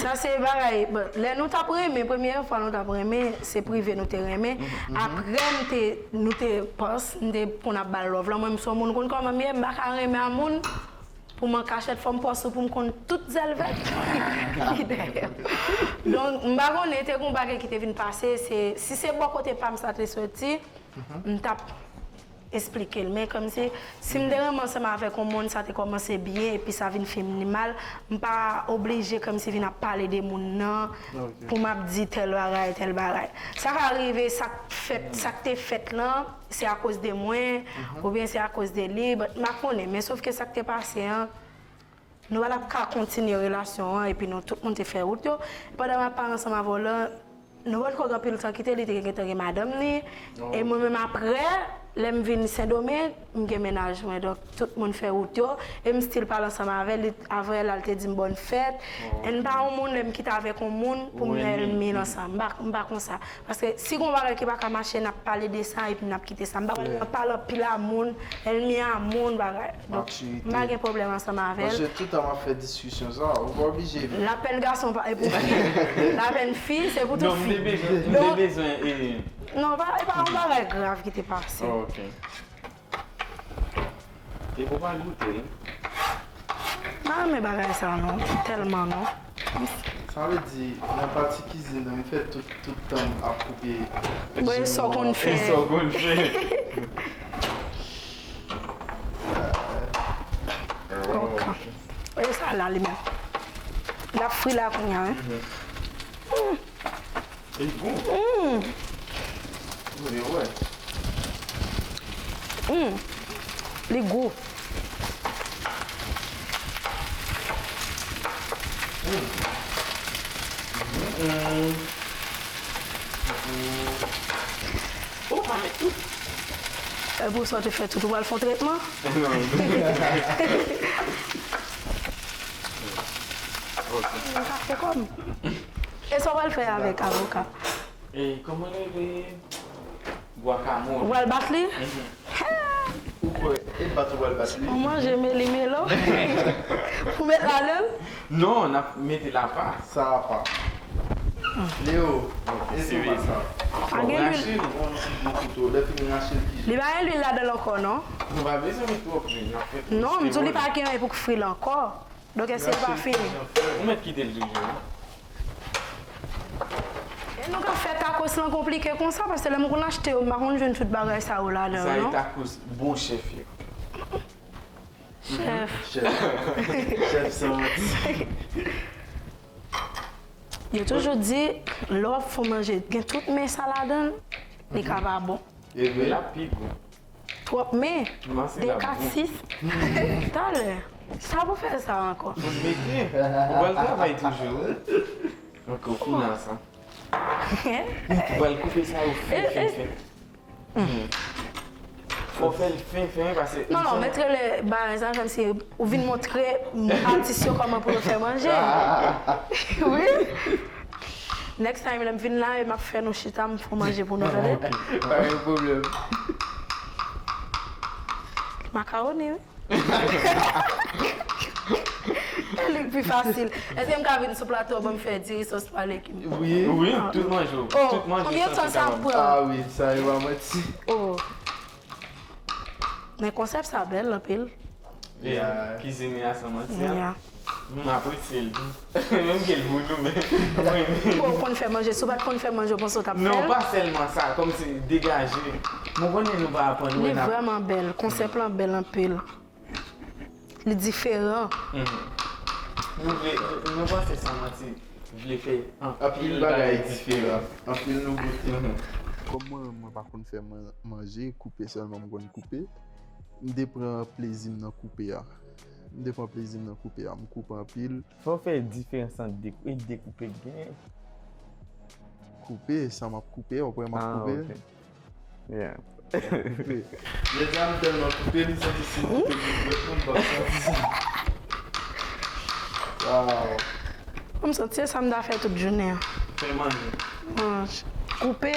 sa se bagay, bon, lè nou t ap renmen, premye fwa nou t ap renmen, se prive nou te renmen. Apre, m te, nou te pans, m te konn ap ba l love lan. Mwen, m se yon moun konn kòman m ye, m pa ka renmen a moun pou m an kachèt, fò m pòs ou pou m konn tout zèl vèt ki dèyè. Donk, m pa konnen, te gon bagay ki te vin pase, se, si se bò kote pa m sa te soti, m t ap esplike l. Men kòmsi, si m te renmen ansanm avèk yon moun, sa te kòmanse byen, epi sa vin fini mal, m pa oblije kòmsi vin ap pale de moun nan, pou m ap di tèl bagay, tèl bagay. Sa ka rive, sa k fèt, sa k te fèt lan, se akoz de mwen, oubyen se akoz de li, but m pa konnen. Men sof ke sa k te pase an, nou pa t ap ka kontinye relasyon an, epi nou tout moun te fè wout yo. Pandan m ap pale ansanm avè w lan, nou potko gen anpil tan kite, li te gentan gen madanm li. E mwen menm apre, lè m vin Sendomeng, m gen mennaj mwen. Donk, tout moun fè wout yo, e m still pale ansanm avè l, li, avè l, al te di m bòn fèt. E m pa yon moun, lè m kite avèk yon moun, pou m nan ènmi l ansanm. M pa, m pa konsa. Paske si gon bagay ki pa ka mache, n ap pale de sa epi n ap kite sa. M pa pral nan pale anpil a moun, ènmi a moun, bagay. Donk, m pa gen pwoblèm ansanm avè l. Paske toutan m ap fè diskisyon sa, ou pa oblije. Lapèn gason pa e pou fi. Lapèn fi, se pou tout fi. Non, m te bezwen, m te bezwen, e, non, pa, e pa yon bagay grav ki te pase. Oh, ok. E pou pa goute l. M pa renmen bagay sa non, tèlman non. Sa vle di, nan pati kizin nan, m fè tout, tout tan m ap koupe. Bon, e sa w konn fè. E sa w konn fè. Ok. E sa la li menm. L ap fri la kounye a, wi. Li gou. Mm. Mwen wè. Mm. Li gou. Mm. Mm. Mm. Ou pa met tout. E pou sa w te fè tout, ou pral fè yon tretman? Non. Ok. Mwen ka fè kòm. E sa w pral fè avèk avoka? E kòman l rele? Guacamole. Ou pral bat li? Mhm. Ou kwè, e bat ou pral bat li? Ou manje meli melo? Pou met ladan l? Non, n ap mete l apa. Sa apa. Leo, e se pa sa. Pa gen lwil. Rache l, yon ti bon kouto. Lè fini rache l, ki jan? Li pa gen lwil ladan l ankò, non? Nou pa bezwen met twòp lwil, n ap fè. Non, m di w li pa gen anyen pou k fri l ankò. Donk, èske l pa fini? Ou mèt kite l toujou, wi. E nou ka fè tacos lan konplike konsa, paske lè m konn achte yo, m pa konn jwenn tout bagay sa yo ladan yo, non? Sa e tacos bon chèf yo. Chèf. Chèf. Chèf san manti. Yo toujou di, lè w ap fè manje, gen tout men sa ladan l, li ka pa bon. E vre. L ap pi gou. Twòp men. De kat sis. Talè. Sa pou fè sa ankò. Mete. Ou pral travay toujou. Ankò, kounye a sa. Ou pral koupe sa yo fen, fen, fen. Fò fè l fen, fen, paske. Non, non, mèt rele bagay sa, kòmsi ou vin montre atis yo kòman pou yo fè manje. Wi. Next time, lè m vin la, e m ap fè nou chita, m fè manje pou nou, tande? Ok, pa gen pwoblèm. Makawoni, wi. E li k pi fasil. Èske m ka vin sou plato a ban m fè diri sòs pa legim? Wi. Wi, tout manje, tout manje santi kapab. Oh, konbyen tan sa ap pran? Ah wi, sa yo pa manti. Oh. Men konsèp sa bèl anpil. Yeah. Kizin li a san manti a. Yeah. M apresye l tou. Menm ke l pou nou, men mwen menm. Ou konn fè manje, si w pa t konn fè manje, ou panse w t ap fè l? Non, pa sèlman sa, kòmsi degaje. Mwen konnen nou pa aprann. Li vrèman bèl, konsèp lan bèl anpil. Li diferan. Mhm. Nou vle, nou panse san manti vle fè anpil bagay diferan. Anpil nouvote. Mhm. Kòm mwen menm mwen pa konn fè man-, manje, koupe sèlman m konn koupe. M te pran plezi m nan koupe a. M te pran plezi m nan koupe a. M koupe anpil. Fò w fè diferans ant de-, e dekoupe k genyen. Koupe, sa m ap koupe, w ap wè m ap koupe. Ah, ok. Yeah. Koupe. Jodi a m tèlman koupe, m santi si m koupe m dwèt mwen, m p ap santi sa. Wow. M santi se sa m ta fè tout jounen an. Fè manje. Manje. Koupe.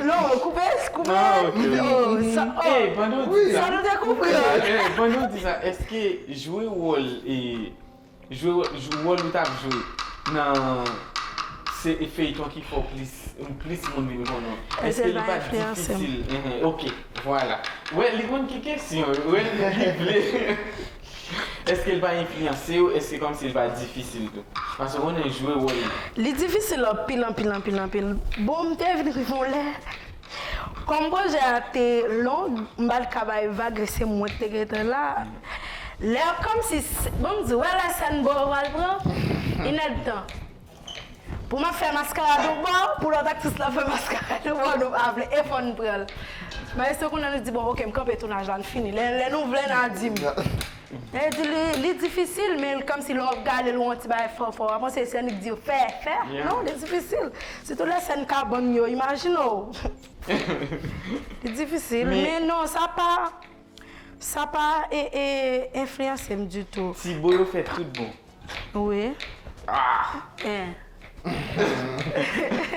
Non, koupe, koupe. Ah, ok. Oh, sa, oh. Eh, pandan w di sa, sa nou te konprann. Eh, pandan w di sa, èske jwe wòl, eh, jwe wò-, jwe wòl ou t ap jwe nan se feyton ki fè w plis, plis moun vin konnen w, èske li pa t difisil? Enhen, ok, vwala. Wè, li konn ki kesyon, wè, li vle. Èske l pa enfliyanse w? Èske kòmsi l pa difisil tou? Paske w konnen jwe wòl. Li difisil anpil, anpil, anpil, anpil. Bon, m te vin rive yon lè. Kòm pwojè a te long, m pa t ka bay vag, e se mwen ki te gentan la. Lè kòmsi, s-, bon, m di, wè lè sèn bò yo pral pran, inèdtan. Pou m ap fè maskara yon bò, pou lòt aktris la fè maskara yon bò, nou pa vle, e fò n pran l. Men se kounye a nou di, bon, ok, m kanpe tounaj la, n fini. Lè, lè nou vle, n a di m. E di li, li difisil, men kòmsi lè w ap gade l, w yon ti bagay fò, fò, w ap panse se annik di yo fè, fè. Non, li difisil. Sitou lè sèn kabann yo, imajine w. Li difisil, men non, sa pa, sa pa e, e, enfliyanse m ditou. Ti bo yo fè tout bon. Wi. Ah! Eh.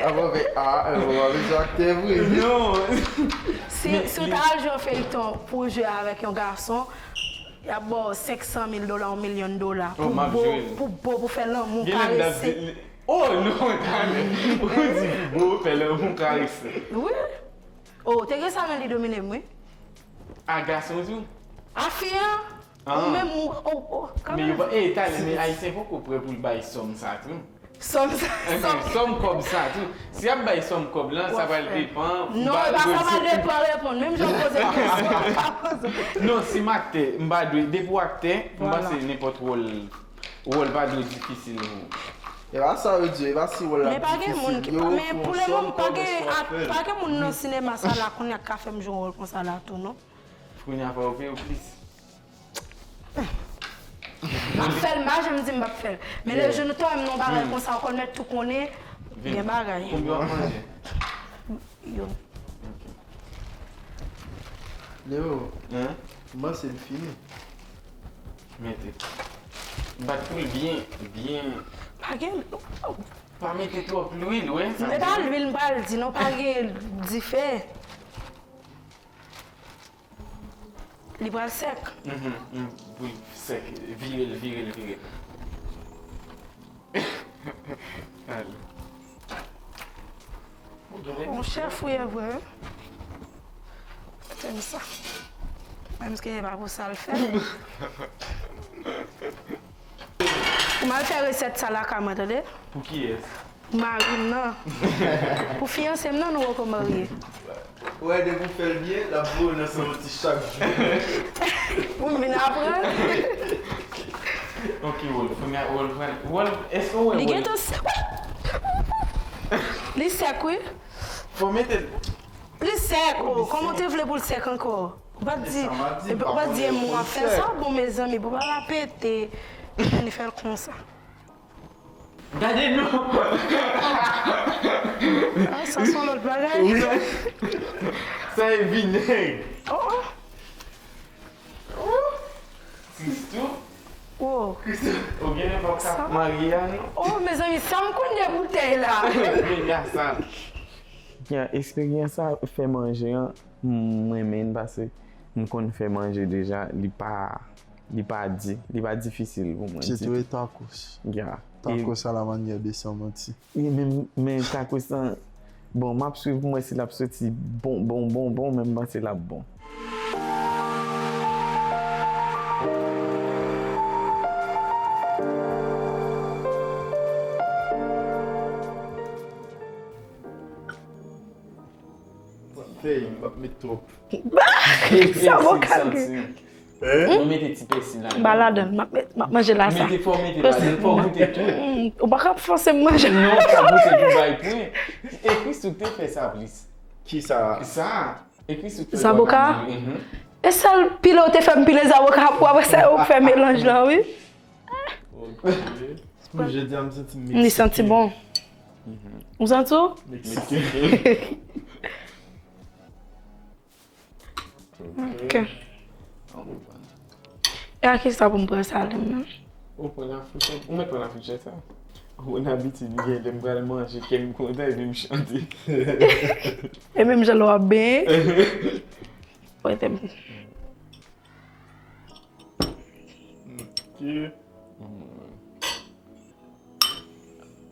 Avan fè ah, eh, w ap bezwen aktè vre. Non. Si, si w ta al jwe yon feyton pou w jwe avèk yon gason, y ap ba w senk san mil dola, yon milyon dola. Oh, pou bo, pou bo, pou fè lanmou, karese. Oh, non, talè. Ou di pou bo, fè lanmou, karese. Wi. Oh, te gen sa nan Li Domine M, wi. A gason tou? A fi an? Ou menm, ou, ou, ou, kanmenm. Men yo pa, eh, talè, men Ayisyen poko prè pou l bay sòm sa tou. Sòm sa, sòm. Sòm kòb sa tou. Si y ap bay sòm kòb lan, sa pral depann. Non, e pa sa pral depann, reponn. Menm jan w poze kesyon, pa poze. Non, si m aktè, m pa dwe, depi w aktè, m panse nenpòt wòl, wòl pa dwe difisil pou ou. E pa sa yo di, e pa si wòl la difisil. Men pa gen moun ki, men pou le moman, pa gen, pa gen moun nan sinema sa la kounye a k ka fè m jwe wòl konsa la tou, non. Kounye a fò yo peye w plis. M ap fè l, m pa janm di m p ap fè l. Men lè jou nou tonbe nan yon bagay konsa, ou konn mèt tou konnen gen bagay. Konbyen w ap manje? Yo. Ok. Leo, m panse m fini. Mete. Bat pou l byen, byen. Pa gen. Pa mete twòp lwil, wi. Se pa lwil m pral di, non, pa gen dife. Li pral sèk. Mhm, mhm, pou l sèk, vire l, vire l, vire l. Ale. Monchè, fouye vre, wi. Tèm sa. Menm si se pa pou sa l fè. Ou mal fè resèt sa lakay mwen, tande? Pou kiyès? Pou mari m nan. Pou fiyanse m nan, nou poko marye. Ou wè, depi w fè l byen, l ap voye w nan santi chak jou. Pou m vin aprann. Ok, Wòl, kounye a, Wòl, Wòl, èske w wè Wòl? Li gentan s-, li sèk, wi. Fò mete l. Li sèk, oh, kòman w te vle pou l sèk ankò? Ou pa t di, ou pa t di e mwen w ap fè sa, bon, mezanmi, pou pa pete, Jennifer konsa. Gade non. Ah, sa se yon lòt bagay. Sa e vinèg. Oh, oh. Tris tou. Oh. Ou gen nenpòt k ap marye a, non? Oh, mezanmi, sa m konn de boutèy la. Mega sa. Gen eksperyans sa fè manje an, m renmen l paske m konn fè manje deja, li pa, li pa di, li pa difisil pou mwen ditou. Sitou e tacos. Ya. Tacos à la manière de Sans Mentir. E men, men tacos lan, bon, m ap swiv pou m wè si l ap soti bon, bon, bon, bon, men m panse l ap bon. Fèy, m p ap met twòp. Sa vokal gen. Hein? Nou mete ti pèsi ladan. M pa ladan, m ap met, m ap manje la sa. Mete, fò mete ladan, fò goute tou. Mm, ou pa ka fòse m manje. Non, fò goute pou bay pwen. E Christoo te fè sa plis. Ki sa? Sa. E Christoo te fè zaboka? Mhm. E sèl pile ou te fè m pile zaboka pou apre sa ou fè melanj lan, wi. Ok. Pou jodi a, m santi m meksiken. Li santi bon. Mhm. Ou santi w? Meksiken. Ok. E a kisa pou m pran sa li menm? Ou pran la fourchette? Ou mèt pran la fourchette sa? Ou konn abitid m gen, lè m pral manje, kè m kontan, epi m chante. E menm jan lè w ap benyen. Pote m.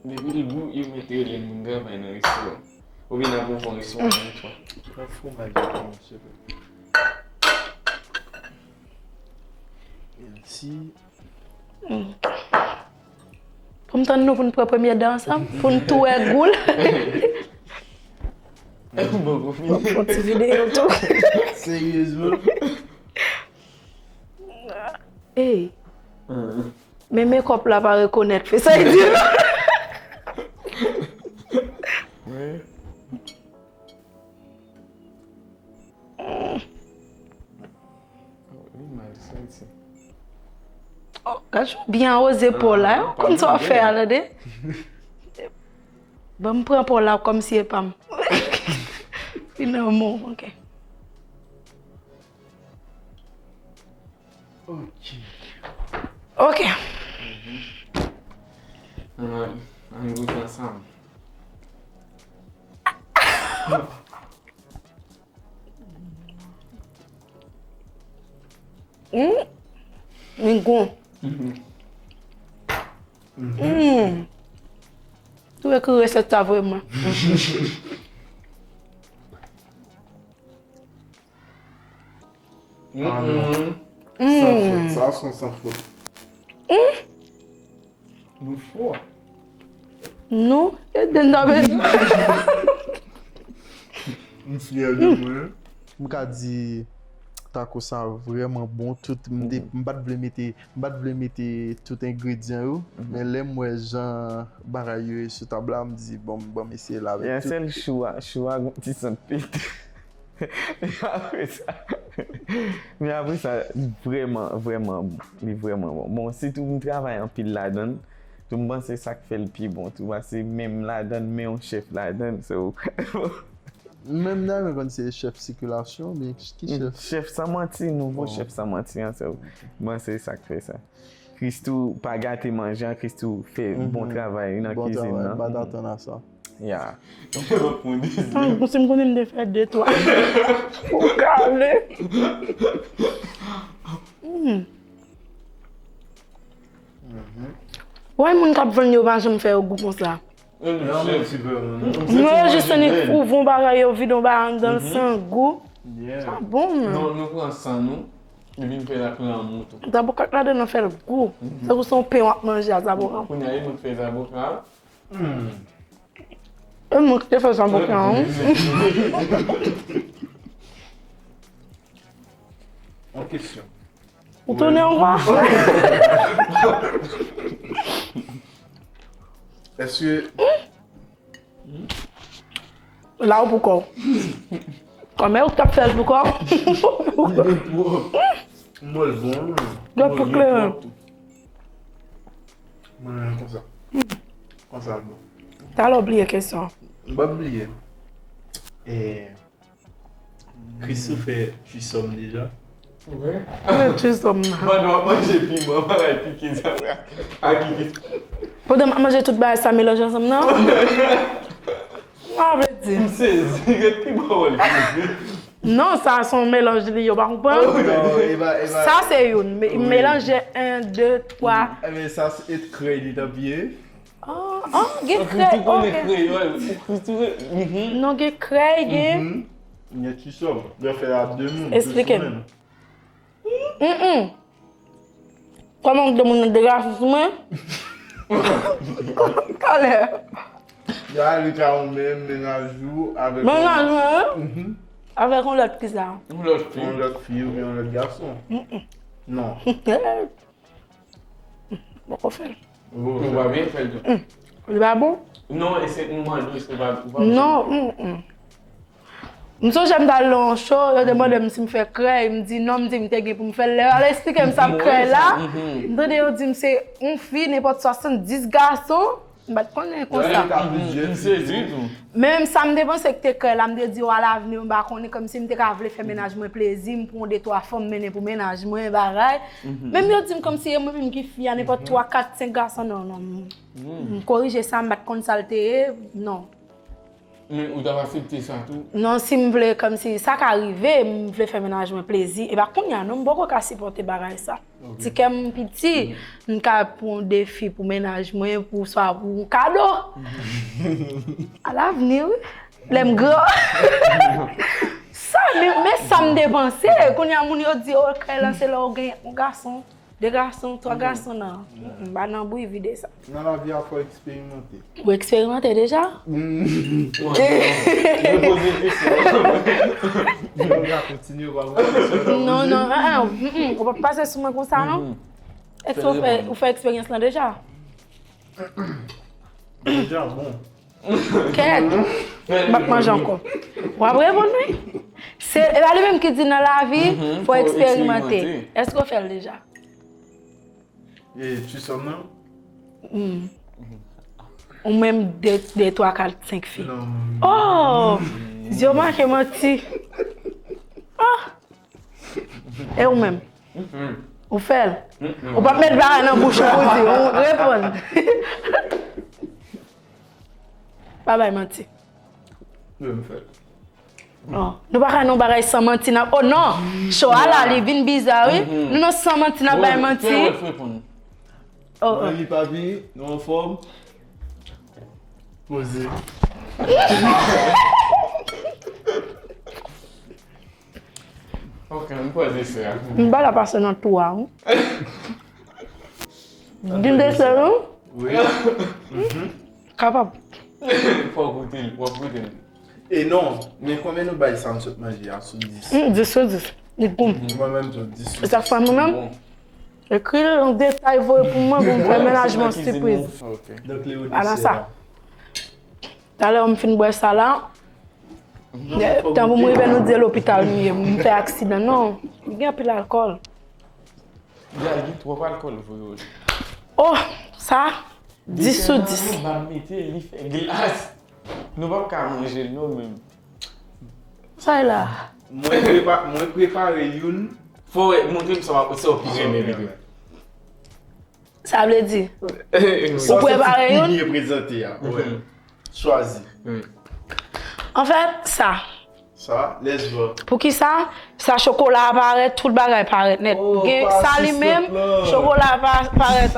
Depi l gou, yo mete yo lè moun travay nan restoran. Oubyen nan bon restoran, yon fwa. Pran fwomaj la pou mwen, silvouplè. Mèsi. Pou m tann nou pou n pran premye dan ansanm, pou n tou wè gou l. Bon, pou fini. Fon ti videyo tou. Seryezman. Ey. Men makeup la pa rekonèt fè sa l di. Li mal santi. Oh, gad jan w byen awoze po la, ou konn sa w ap fè a, tande? Ban m pran po la kòmsi e pa m. Li nan men w, ok. Ok. Ok. Ann, ann goute ansanm. Hmm? Li gou. Hmm. Tou ekri resèt sa vrèman. Mm-mm. Hmm. Sa se yon san fot. Nou fò. Nou, e den nan men. M fyè de mwen. M ka di taco sa vrèman bon. Tout, m, te, m pa t vle mete, m pa t vle mete tout engredyan yo, men lè m wè jan bagay yo ye sou tab la, m di bon, ban m eseye l avèk tout. Yon sèl chou a, chou a gon ti sant pete. Men apre sa, men apre sa, li vrèman, vrèman bon. Li vrèman bon. Bon, sitou m travay anpil ladan l, tou m panse sa k fè l pi bon tou, paske men m ladan l, men yon chèf ladan l, so. Menm nan, mwen konn se chèf sikilasyon, oubyen ki chèf? Chèf san manti, nouvo chèf san manti an, so. M panse sa k fè sa. Christoo pa gate manje an, Christoo fè bon travay nan kizin nan. Bon travay, m pa t atann a sa. Ya. Tankou si m konnen m te fè de twa. Ou kale. Hmm. Wè moun k ap vann yo pa janm fè yo gou konsa. Non, jis annik ouvri yon bagay, yo vide yon bagay anndan l san gou. Sa bon menm. Non, nou pran san nou, epi n fè l ak lanmou tou. Zaboka k ladan nan fè l gou. Tankou se yon pen w ap manje a zaboka. Kounye a, nou fè zaboka. E mwen ki te fè zaboka an. Yon kesyon. Ou tounen ankò? Èske la ou pou kò w. Kòmè ou t ap fè l pou kò w. Mwen l bon. Gad pou kleren. Mwen menm konsa. Konsa l bon. Talè w bliye kesyon. M p ap bliye. Eh, Christoo fè threesome deja? Wi. Threesome nan. Pandan w ap manje piman, bagay pike sa. Ak ki. Pandan m ap manje tout bagay sa melanje ansanm nan. Sa vle di. M sezi, ret piman wè l. Non, sa se yon melanj li, yo pa konprann. Sa se youn. Melanje en, de, twa. Ebyen, sa se krèy li t ap ye. Ah, ah, gen krèy, ok. Non, gen krèy, gen. Gen ti sòm. Yo fè a de moun. Esplike m. Mm-mm. Kòman w de moun nan de gason sou mwen? Talè. Ya, li ka ou menm, mennaj ou, avèk. Mennaj mwen? Avèk yon lòt ki sa? Yon lòt fi. Yon lòt fi oubyen yon lòt gason? Non. Poko fè l. Ou pa byen fè l tou. Li pa bon? Non, e se m mande w, èske ou pa, ou pa. Non, mm, mm. M sonje m t al nan yon show, yo te mande m si m fè krèy, m di non, m di m te gen pou m fè l. Lè yo al esplike m sa k krèy la, m tande yo di m se yon fi, nenpòt swasanndis gason. M pa t konnen konsa. M sezi tou. Men menm sa m te panse ki te krè la, m te di, o, alavni, m pa konnen, kòmsi m te ka vle fè mennaj mwen plezi, m pran de twa fanm mennen pou mennaj mwen, bagay. Menm yo di m kòmsi e mwen menm ki fi a, nenpòt twa, kat, senk gason, non, non. M korije sa, m pa t konn sa l te ye, non. Men ou t ap aksepte sa tou? Non, si m vle, kòmsi sa ka rive, m vle fè mennaj mwen plezi. E pa kounye a, non, m poko ka sipòte bagay sa. Ti kè m piti, m ka pran yon defi pou mennaj mwen, pou swa pou yon kado. Alavni, wi. Lè m gran. Sa, men, men sa m te panse. Kounye a, moun yo di, o, kè lan se lè w gen yon gason. De gason, twa gason nan. M pa nan bri vide sa. Nan lavi a fò eksperimante. Ou eksperimante deja? Mwen poze kesyon. Mwen ka kontinye pa poze kesyon. Non, non, ah, ah, mm, mm, ou pa pase sou mwen konsa, non? Èske ou fè, ou fè eksperyans lan deja? Deja, bon. Kèt, m ap manje ankò. W ap reponn, wi. Se, e pa li menm ki di nan lavi, fò eksperimante. Èske w fè l deja? E, threesome nan? Hmm. Ou menm de, de, twa, kat, senk fi. Oh! Zye w make manti. Oh! E ou menm? Ou fè l? Ou p ap met bagay nan bouch ou pou di, ou reponn. Pa bay manti. Wi, m fè l. Oh, nou pa ka nan bagay san manti nan. Oh non! Cho a la, li vin biza, wi. Nou nan san manti, n ap bay manti. Fè Wolf reponn. Oh, oh. Mwen, li pa pi, nou anfòm. Poze. Ok, m poze sè a. M pa la pase nan tou a, wi. Din de sè, non? Wi. Kapab. Fò w goute l, w ap goute l. E non, men konbyen nou bay sa m sot manje a sou dis? Hmm, dis sou dis. Li bon. Mwen menm tou, dis sou dis. E sa k fè mwen menm? Ekri l an detay, voye pou mwen, pou m fè mennaj mwen sipriz. Ok. Donk, Leo, ala sa. Talè m fin bwè sa la. Tan pou m rive, nou di e lopital m ye, m fè aksidan. Non, li gen anpil alkòl. Li gen twòp alkòl vre wi. Oh, sa, dis sou dis. Li mal mete, li fè glas. Nou p ap ka manje l non menm. Sa e la? Mwen prepa-, mwen prepare youn. Fò w montre m sa w ap, sa w pi renmen pito. Sa vle di, ou prepare youn? Byen prezante a, wi. Chwazi. Anfèt, sa. Sa, let's go. Poukisa? Sa chokola a parèt, tout bagay parèt nèt. Gen sa li menm, chokola a pa parèt.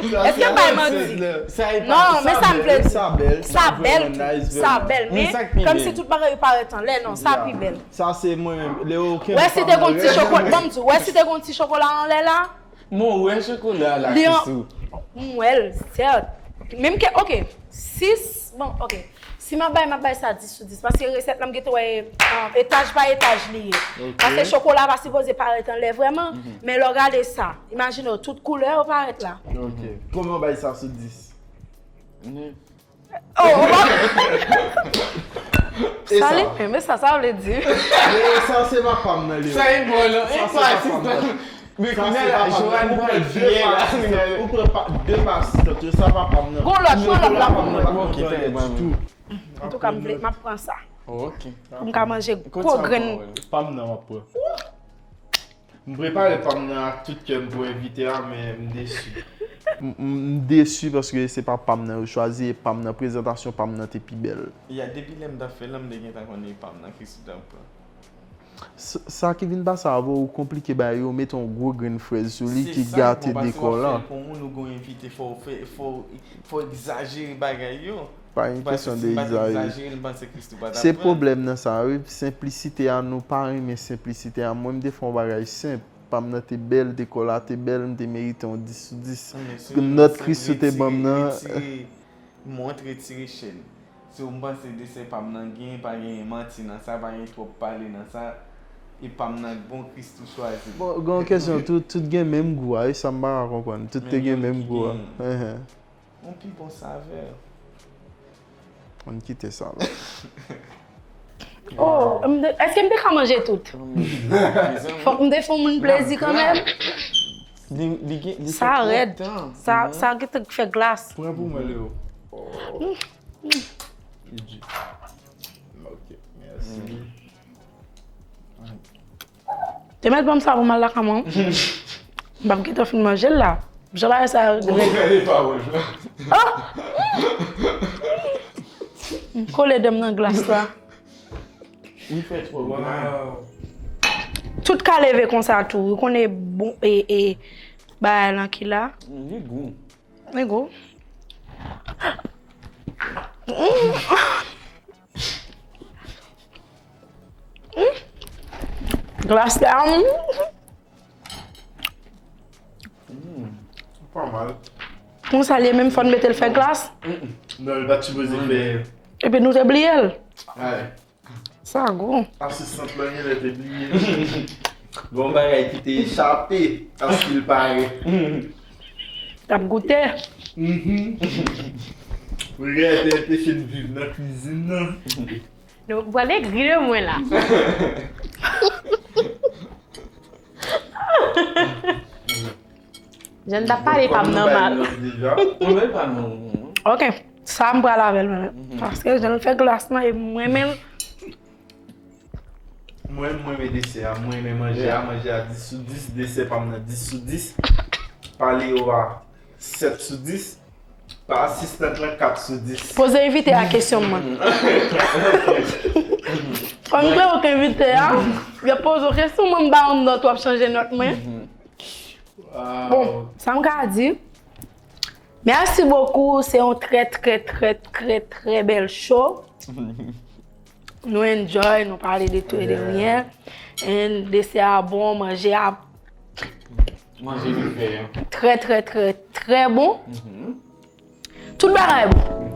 Èske m bay manti? Non, men sa m vle di. Sa bèl, sa bèl tou. Sa bèl, men kòmsi tout bagay yo parèt anlè, non, sa pi bèl. Sa se mwen menm. Leo, okenn. Wè si te gon ti chokola, ban m di w, wè si te gon ti chokola anlè la. Mwen wè chokola la, Christoo. M wè l, sèt. Menm ke, ok, sis, bon, ok. Si m ap bay, m ap bay sa dis sou dis. Paske resèt la, m gentan wè, um, etaj pa etaj li ye. Paske chokola pa sipoze parèt anlè vrèman, men lè w gade sa, imajine w, tout koulè yo parèt la. Ok. Konbyen w bay sa sou dis? Oh, ou pa... Sa li menm, e sa, sa vle di. E sa se pa pa m nan, Leo. Sa e bon, non. E pa asistan. Men kounye a la, Joanne pral fyè la. Ou pran pa, de pa asistan yo, sa pa pa m nan. Gon lòt, pran lòt la pou mwen. Ok, tande mwen. Antouka, m vle, m ap pran sa. Ok. Pou m ka manje gwo grenn. Pa m nan, m ap pran. M prepare pa m nan ak tout kè m pou envite a, men m desi. M, m, m desi paske se pa pa m nan yo chwazi, e pa m nan, prezantasyon pa m nan te pi bèl. Ya, depi lè m t ap fè l, m te gentan konnen e pa m nan Christoo t ap pran. S-, sa ki vin pase avè w, ou konplike bagay yo, ou mete yon gwo grenn frèz sou li ki gate dekò la. Se sa ki bon, paske w ap fè l pou moun, ou gon envite, fò w fè, fò w, fò w egzajere bagay yo. Pa gen kesyon de egzajere. Se pwoblèm nan sa, wi. Senplisite a, nou pa renmen senplisite a. Mwen, m te fè yon bagay senp. Pa m nan te bèl, dekò la te bèl, m te merite yon dis sou dis. Nòt Christoo te ban m nan. Mont, retire chèn. So, m panse desè pa m nan gen, pa gen manti nan sa, pa gen twòp pale nan sa. E pa m nan k bon, Christoo chwazi. Bon, gen yon kesyon, tout, tout gen menm gou a, e sa m pa ka konprann. Tout te gen menm gou a. Yon pi bon savè. Ann kite sa la. Oh, m te, èske m te ka manje tout? Fòk m te fè yon moun plezi kanmenm. Li, li gen, li Sa fè rèd. twòp tan. Sa, sa gentan fè glas. Pran pou mwen, Leo. Li di. Ok, mèsi. Te mèt ban m sa pou m al lakay mwen. M p ap gentan fin manje l la. Jan bagay sa Ou gade pa wòj la. M kole dan m nan glas la. Li fè twòp tan. Wow. Tout ka leve konsa tou. Ou konnen bon e, e bagay lan ki la. Li gou. Li gou. Glas la. Pa mal. Konsa li menm fò n mete l fè glas. Non, li pa t sipoze fè. Epi nou te bliye l. Ay. Sa gou. Asistant lan genlè te bliye. Bon bagay ki te chape, paske l pare. T ap goute. Mhm. Regade te anpeche n viv nan kwizin nan. Nou pral egri de mwen la. Jan n t ap pale pa m nan mal. Mwen pa non. Ok, sa m pral avè l menm. Paske jan l fè glas lan e mwen menm. Mwen, mwen renmen desè a, mwen renmen manje a, manje a dis sou dis, desè pa m nan dis sou dis. Pa Leo a sèt sou dis. Pa asistant lan kat sou dis. Poze envite a kesyon mwen. Kòm gen okenn envite a, yo poze w kesyon, mwen m ba w nòt, w ap chanje nòt mwen. Bon, sa m ka di, merci beaucoup, se yon trè, trè, trè, trè, trè bèl show. Nou enjoy, nou pale de tout e de rien. And desè a bon, manje a Manje li fè an. Trè, trè, trè, trè bon. Tout bagay bon.